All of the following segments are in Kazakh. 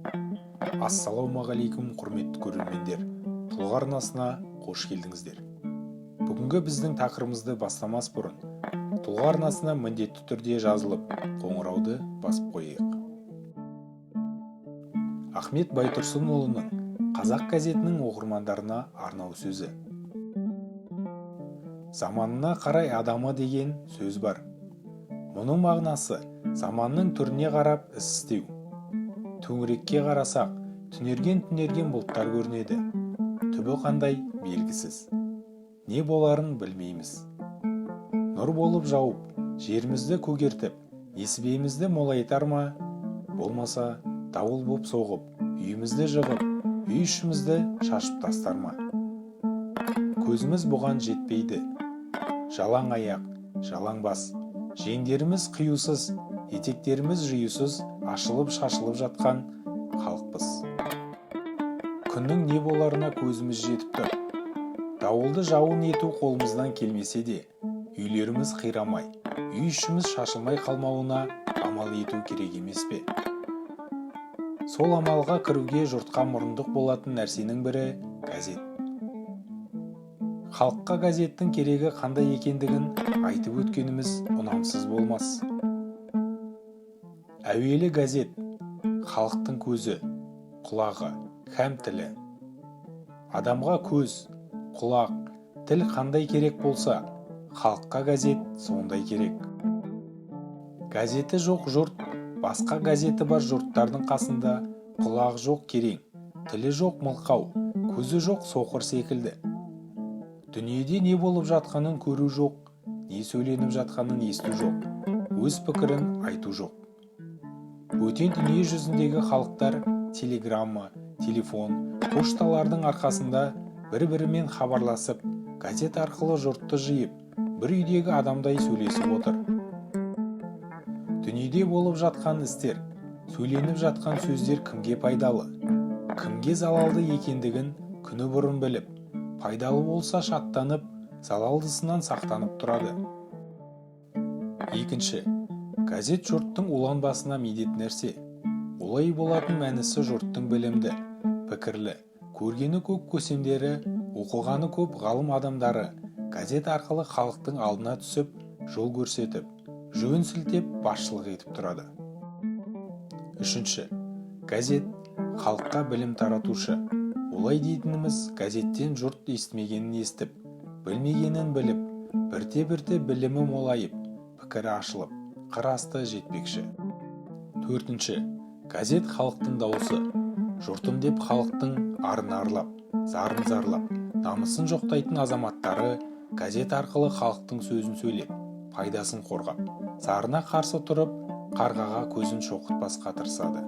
Ассалаумағалейкум, құрметті көрермендер! Тұлға арнасына қош келдіңіздер. Бүгінгі біздің тақырыбымызды бастамас бұрын Тұлға арнасына міндетті түрде жазылып, қоңырауды басып қояйық. Ахмет Байтұрсынұлының «Қазақ» газетінің оқырмандарына арнау сөзі. Заманына қарай адамы деген сөз бар. Мұның мағынасы – заманның түріне қарап іс істеу. Төңірекке қарасақ, түнерген-түнерген бұлттар көрінеді. Түбі қандай, белгісіз, не боларын білмейміз. Нұр болып жауып, жерімізді көгертіп, несібемізді молайтар ма, болмаса дауыл боп соғып, үйімізді жығып, үй ішімізді шашып тастар ма? Көзіміз бұған жетпейді. Жалаң аяқ, жалаң бас, жеңдеріміз қиюсыз, етектеріміз жиюсыз ашылып шашылып жатқан халықпыз. Күннің не боларына көзіміз жетіп тұр. Дауылды жауын ету қолымыздан келмесе де, үйлеріміз қирамай, үй ішіміз шашылмай қалмауына амал ету керек емес пе? Сол амалға кіруге жұртқа мұрындық болатын нәрсенің бірі – газет. Халыққа газеттің керегі қандай екендігін айтып өткеніміз ұнамсыз болмас. Әуелі газет – халықтың көзі, құлағы һәм тілі. Адамға көз, құлақ, тіл қандай керек болса, халыққа газет сондай керек. Газеті жоқ жұрт басқа газеті бар жұрттардың қасында құлағы жоқ керең, тілі жоқ мылқау, көзі жоқ соқыр секілді. Дүниеде не болып жатқанын көру жоқ, не сөйленіп жатқанын есту жоқ, өз пікірін айту жоқ. Бөтен дүние жүзіндегі халықтар телеграмма, телефон, пошталардың арқасында бір-бірімен хабарласып, газет арқылы жұртты жиып, бір үйдегі адамдай сөйлесіп отыр. Дүниеде болып жатқан істер, сөйленіп жатқан сөздер кімге пайдалы, кімге залалды екендігін күні бұрын біліп, пайдалы болса шаттанып, залалдысынан сақтанып тұрады. Екінші, газет жұрттың уланбасына медет нәрсе. Олай болатын мәнісі – жұрттың білімді, пікірлі, көргені көп көсемдері, оқығаны көп ғалым адамдары газет арқылы халықтың алдына түсіп, жол көрсетіп, жөн сілтеп, басшылық етіп тұрады. Үшінші, газет – халыққа білім таратушы. Олай дейтініміз – газеттен жұрт естімегенін естіп, білмегенін біліп, бірте-бірте білімі молайып, пікірі ашылып, қыр асты жетпекші. Төртінші, газет – халықтың дауысы. Жұртым деп халықтың арын арлап, зарын зарлап, намысын жоқтайтын азаматтары газет арқылы халықтың сөзін сөйлеп, пайдасын қорғап, зарына қарсы тұрып, қарғаға көзін шоқытпасқа тырысады.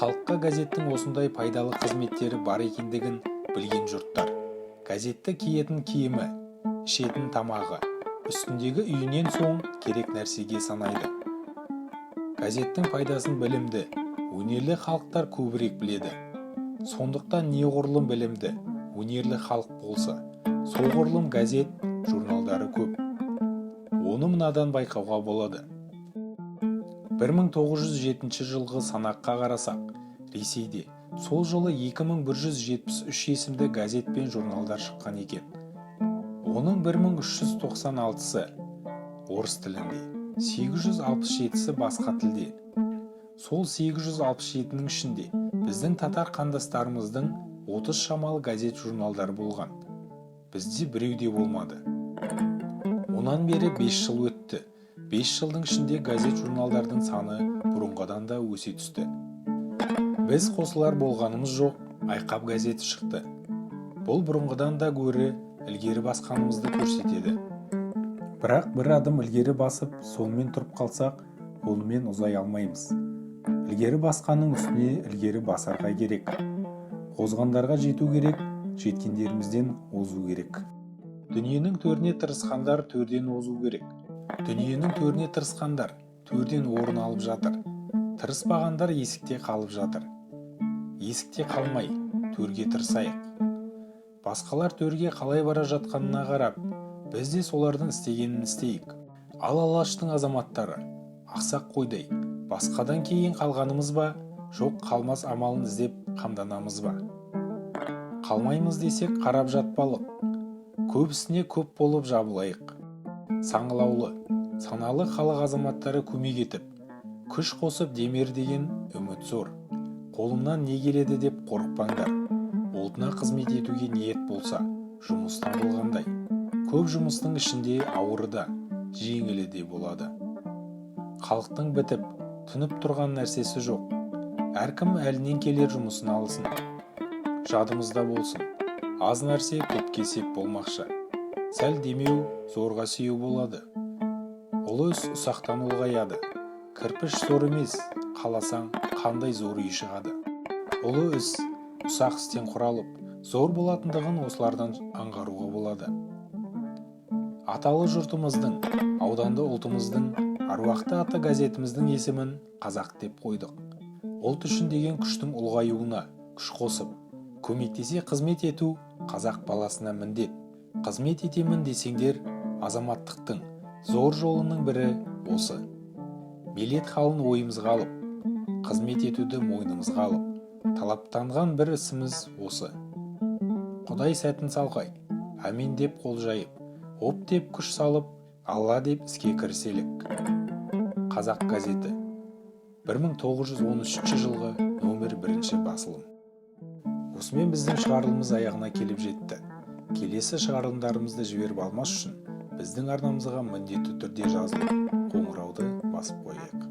Халыққа газеттің осындай пайдалы қызметтері бар екендігін білген жұрттар газетті киетін киімі, ішетін тамағы, үстіндегі үйінен соң керек нәрсеге санайды. Газеттің пайдасын білімді, өнерлі халықтар көбірек біледі. Сондықтан неғұрлым білімді, өнерлі халық болса, соғұрлым газет, журналдары көп. Оны мынадан байқауға болады. 1907 жылғы санаққа қарасақ, Ресейде сол жылы 2173 есімді газет пен журналдар шыққан екен. Оның 1396-сы орыс тілінде, 867-сі басқа тілде. Сол 867-нің ішінде біздің татар қандастарымыздың 30 шамалы газет, журналдары болған. Бізде біреу де болмады. Онан бері 5 жыл өтті. 5 жылдың ішінде газет, журналдардың саны бұрынғыдан да өсе түсті. Біз қосылар болғанымыз жоқ, «Айқап» газеті шықты. Бұл бұрынғыдан да гөрі ілгері басқанымызды көрсетеді. Бірақ бір адым ілгері басып, сонымен тұрып қалсақ, онымен ұзай алмаймыз. Ілгері басқанның үстіне ілгері басарға керек. Озғандарға жету керек, жеткендерімізден озу керек. Дүниенің төріне тырысқандар төрден озу керек. Дүниенің төріне тырысқандар төрден орын алып жатыр, тырыспағандар есікте қалып жатыр. Есікте қалмай, төрге тырысайық. Басқалар төрге қалай бара жатқанына қарап, біз де солардың істегенін істейік. Ал Алаштың азаматтары ақсақ қойдай, Басқадан кейін қалғанымыз ба, жоқ қалмас амалын іздеп қамданамыз ба? Қалмаймыз десек, қарап жатпалық, көбісіне көп болып жабылайық. Саңылаулы, саналы халық азаматтары көмек етіп, күш қосып демер деген үміт зор. Қолымнан не келеді деп қорықпаңдар. Ұлтына қызмет етуге ниет болса, жұмыс табылғандай. Көп жұмыстың ішінде ауыры да, жеңілі де болады. Халықтың бітіп, тынып тұрған нәрсесі жоқ. Әркім әлінен келер жұмысын алсын. Жадымызда болсын, аз нәрсе көпке сеп болмақшы. Сәл демеу зорға сүйеу болады. Ұлы іс ұсақтан ұлғаяды. Кірпіш зор емес, қаласаң, қандай зор үй шығады. Ұлы іс ұсақ істен құралып, зор болатындығын осылардан аңғаруға болады. Аталы жұртымыздың, ауданды ұлтымыздың, аруақты аты газетіміздің есімін «Қазақ» деп қойдық. Ұлт үшін деген күштің ұлғаюына күш қосып, көмектесе қызмет ету қазақ баласына міндет. Қызмет етемін десеңдер, азаматтықтың зор жолының бірі осы. Милет халын ойымызға алып, қызмет етуді мойнымызға алып, талаптанған бір ісіміз осы. Құдай сәтін салғай, әмин деп қол жайып, оп деп күш салып, Алла деп іске кіріселік. «Қазақ» газеті, 1913 жылғы номер бірінші басылым. Осымен біздің шығарылымыз аяғына келіп жетті. Келесі шығарылымдарымызды жіберіп алмас үшін біздің арнамызға міндетті түрде жазылып, қоңырауды басып қояйық.